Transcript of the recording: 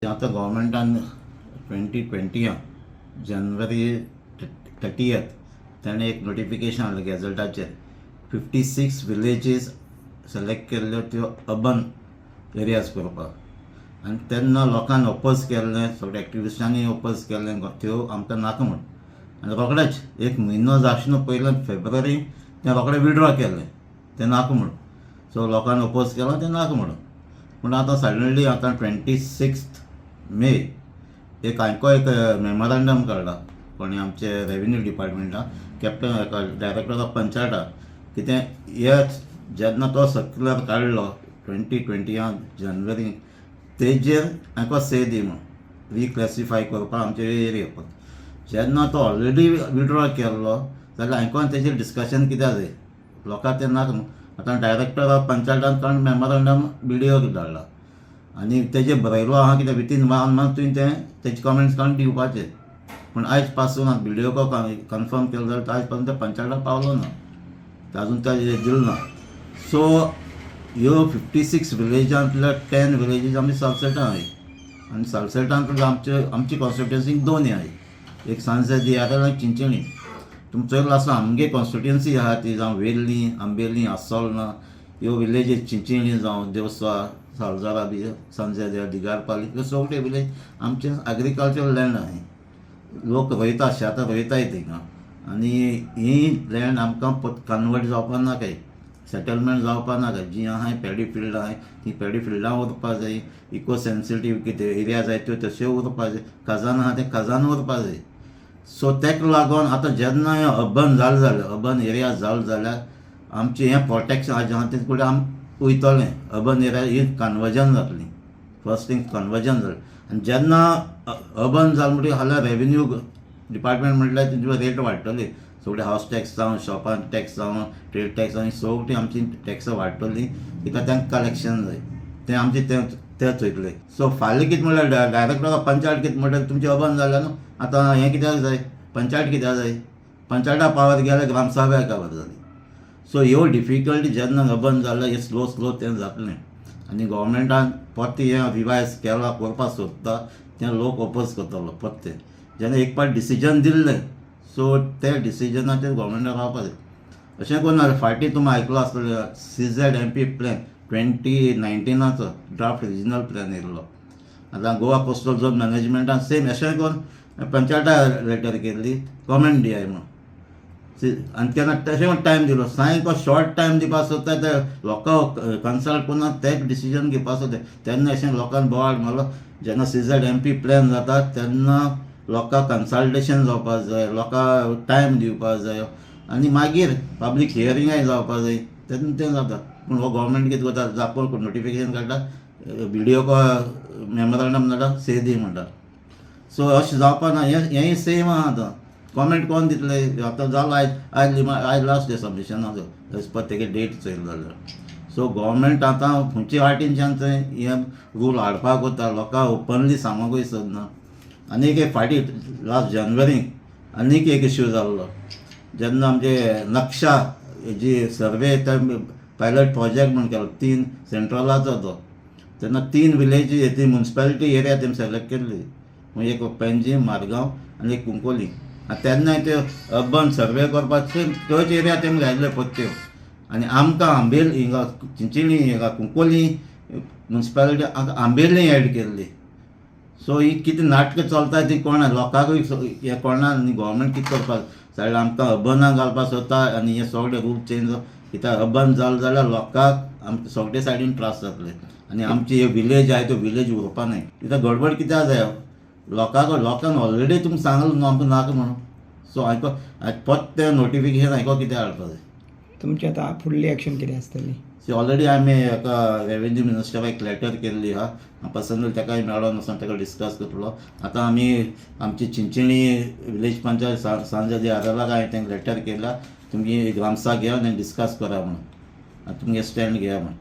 आतां गोवोरमेंटान 2020 जानेवारी 30th ताणें एक नोटिफिकेशन हाडलें गॅझेटाचेर. 56 विलेजीस सिलेक्ट केल्ल्यो त्यो अर्बन एरियाज करपाक. आनी तेन्ना लोकांनी ओपोज केल्लें, सगळे एक्टिविस्टांनी ओपोज केल्लें, त्यो आमकां नाका म्हूण. आनी रोखडेच एक म्हयनो जावचे पयलीं फेब्रुवारी तें रोखडें विड्रॉ केलें, तें नाका म्हूण. सो लोकांनी ओपोज केलो, तें नाका म्हणून. पूण आतां सडनली आतां 26 मे एक आयको एक मेमोरंडम काडला कोणी आमचे रेवेन्यू डिपार्टमेंटान, कॅप्टन हेका, डायरेक्टर ऑफ पंचायता, कितें हे जेन्ना तो सर्क्युलर काडलो 2020 जानेवारी, तेजेर हांकां से दी म्हूण रिक्लासिफाय करपाक आमचे एरिया. जेन्ना तो ऑलरेडी विड्रॉ केल्लो जाल्यार हांकां तेजेर डिस्कशन कित्याक जाय? लोकांक तें नाका न्हू. आतां डायरेक्टर ऑफ पंचायतान काडून मेमोरंडम बीडीओक धाडला आनी तेजेर बरयलो आहा कितें वितीन वन मंथ तुवें तें तेजे कमेंट्स काडून दिवपाचे. पूण आयज पासून बीडीओको कन्फर्म केलो जाल्यार आयज पासून ते पंचायताक पावलो ना, अजून तेजेर दिलो ना. सो ह्यो 56 विलेजांतल्या 10 विलेजीस आमी सालसेटां आहाय आनी सालसेटांतले आमचे आमची कॉन्स्टिट्युएन्सीक दोन आहाय, एक सांजे दियारेल आनी चिंचणी. तुमी चोयलो आसा, आमगे कॉन्स्टिट्युएन्सी आहा ती जावं वेर्ली, आंबेली, आसोलना ह्यो विलेजीस, चिंचणी जावं देवसा, सालजारा बी, सांजे दिया, दिगारपाली, ह्यो सगळे विलेज आमचे एग्रीकल्चरल लँड आहाय. लोक रोयता, शेतां रोयताय थिंगा आनी ही लँड आमकां कन्वर्ट जावपा नाकाय, सेटलमेंट जावपा नाका. जी आहाय पॅडी फिल्ड आहाय, ती पॅडी फिल्डां उरपा जाय. इको सेन्सिटीव कितें एरिया जाय त्यो तश्यो उरपा जाय. खजान आहा तें खजान उरपा जाय. सो ताका लागून आतां जेन्ना हें अर्बन जालें जाल्यार, अर्बन एरिया जालें जाल्यार आमचें हें प्रोटेक्शन आहा तेजे कडेन आम वयतलें. अर्बन एरिया ही कन्वर्जन जातली, फर्स्ट थिंग कन्वर्जन जालें आनी जेन्ना अर्बन जालें म्हणटकीर हाल्यार रेवेन्यू डिपार्टमेंट म्हटल्यार तेंचे रेट वाडटली. सगळे हावस टॅक्स जावं, शॉपान टॅक्स जावं, ट्रेड टॅक्स जावं, सगळी आमची टॅक्सां वाडटली कित्याक तांकां कलेक्शन जाय, तें आमचें तें तें चोयतले. सो फाल्यां कितें म्हणल्यार डायरेक्टर पंचायत कितें म्हणटा, तुमचें अर्बन जालें न्हू, आतां हें कित्याक जाय, पंचायत कित्याक जाय? पंचायता पावर गेले, ग्रामसभा काबार जाली. सो ह्यो डिफिकल्टी जेन्ना अर्बन जालें, हें स्लो स्लो तें जातलें. आनी गोवोरमेंटान परतें हें रिवायज केलां, करपाक सोदता, तें लोक ओपोज करतलो परतें. जेन्ना एक पाट डिसिजन दिल्लें, सो ते डिसिजनाचेर गोवोरमेंटाक रावपा जाय. अशें करून फाटीं तुमी आयकलो आसतलें, सीझेडएमपी प्लॅन 2019चो ड्राफ्ट रिजनल प्लॅन येयल्लो. आतां गोवा कोस्टल झोन मॅनेजमेंटान सेम अशें करून पंचायता लेटर केल्ली, कॉमेंट दियाय म्हणून. आनी तेन्ना तशें म्हण टायम दिलो. सामको शॉर्ट टायम दिवपाक सोदता, ते लोकांक कन्सल्ट करून ते डिसिजन घेवपाक सोदता. तेन्ना अशें लोकांक बोवाळ मारलो. जेन्ना सीझेडएमपी प्लॅन जाता तेन्ना लोकांक कन्सल्टेशन जावपाक जाय, लोकांक टायम दिवपाक जाय आनी मागीर पब्लीक हियरिंगाय जावपाक जाय, तेन्ना तें जाता. पूण हो गोवोरमेंट कितें करता, जापो नोटिफिकेशन काडटा, बीडीओ मेमोरंडम धाडटा, से दी म्हणटा. सो अशें जावपा ना. हें हेंय सेम आहा. आतां कॉमेंट कोण दितले? आतां जालो आयज आयज आयज लास्ट डे सबमिशनाचो, एज पर तेगे डेट चोयली जाल्यार. सो गोवोरमेंट आतां खंयचे वाटेनच्यान थंय हें रूल हाडपाक वता, लोकांक ओपनली सांगूंकूय सोदना. आनी एक फाटीं लास्ट जानेवारीक आनीक एक इश्यू जाल्लो, जेन्ना आमचे नक्षा जी सर्वे पायलट प्रोजेक्ट म्हूण केलो तीन सेंट्रलाचो तो, तेन्ना तीन विलेजी, तीन मुन्सिपालिटी एरिया तेमी सिलेक्ट केल्ली, मागीर एक पेंजीम, मारगांव आनी एक कुंकोली. आनी तेन्ना ते अर्बन सर्वे करपाक त्योच एरिया तेमी घायल्ले पत्त्यो आनी आमकां आंबेल हिंगा चिंचिणी हिंगा कुंकोली मुन्सिपालिटी आंबेली एड केल्ली. सो ही कितें नाटकां चलता ती कोणा लोकांकूय हें कोणा न्ही. गोवोरमेंट कितें करपाक जाल्यार आमकां अर्बनाक घालपाक सोदता आनी हे सगळे रूल चेंज कित्याक? अर्बन जालें जाल्यार लोकांक आमकां सगळे सायडीन त्रास जातले आनी आमची विलेज आहाय त्यो विलेज उरपा न्हय. कित्याक गडबड कित्याक जाय लोकांक? लोकांक ऑलरेडी तुमी सांगलां न्हू आमकां नाका म्हणून. सो आयको परतें नोटिफिकेशन आयको कित्याक हाडपा जाय? तुमची आतां फुडली एक्शन कितें आसतली? सी, ऑलरेडी आमी एका रेवेन्यू मिनिस्टराक एक लेटर केल्ली आहा. पर्सनल ताकाय मेळोन वचोन ताका डिस्कस करतलो. आतां आमी आमची चिंचिणी विलेज पंचायत सांजे दी आरेलाक हांवें तांकां लेटर केला, तुमची ग्रामसभा घेवन आनी डिस्कस करा म्हणून आनी तुमगे स्टँड घेया म्हणून.